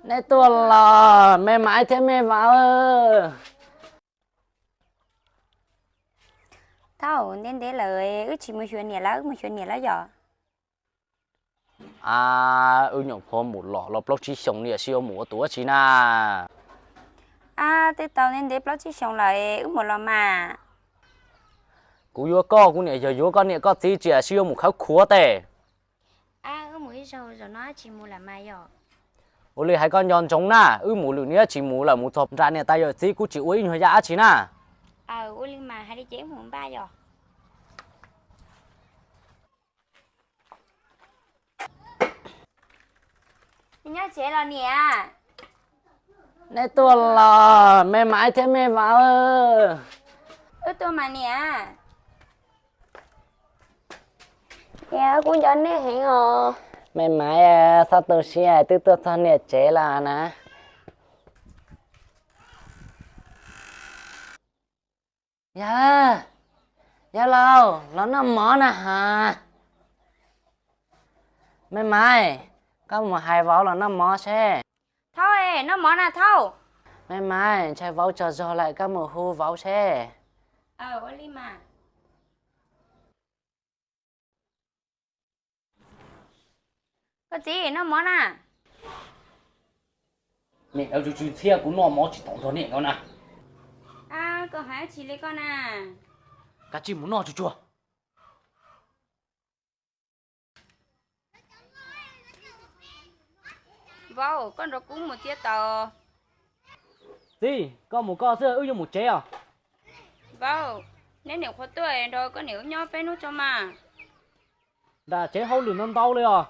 Nej tuaj los me Maiv thiab me Vauv. Thaub, ntev ntev lawm wb tsis mus xyuas niam lawm, wb mus xyuas niam lawm yom. A, wb nyuam qhuav mus los los plaub tsib xyoos, niam sib yuav mus ua tus dab tsi na? A, twb tau ntev ntev plaub tsib xyoos lawm, wb mus los mas. Kuv yuav koj, kuv niam yog yuav koj niam koj txiv, tsis yog sib yuav mus khawb khuav tej. A, wb mus ib zaug, zaum no tsis mus lawm mas yom. Ua li hais koj nco ntsoov na, wb mus lwm niab tsis mus lawm, mus txog nram niam tais yawm txiv kuj tsis ua ib nyuag yam dab tsi na. Aw, ua li mas hais li ces wb mus npaj yom. Nyob tsev los niam? Nej tuaj los me Maiv thiab me Vauv. Wb tuaj mas niam. Niam, kuv nco nej heev os. Me Maiv, txhob tu siab, twb tuaj txog niam tsev lawm na. Yawg, yawg laus, los noj mov na has. Me Maiv, koj mus hais Vauv los noj mov seb. Thaub, noj mov na Thaub. Me Maiv, ntshai Vauv tsaug zog lawm, koj mus hu Vauv seb. Ua li mas. Koj txiv, noj mov na. Niam, tsis txhiaj kuv noj mov tsis tau nrog niam nkaus na. Koj hais dab tsi li koj na? Kav tsij mus noj tsuag tsuag. Vauv, koj nrog kuv mus txiav taws. Txiv, koj mus koj xwb, wb yuav mus tsev os. Vauv, neb niam qhuav tuaj nrog koj niam wb nyob peb hnub tso mas. Nram tsev hauj lwm ntau ntau li os.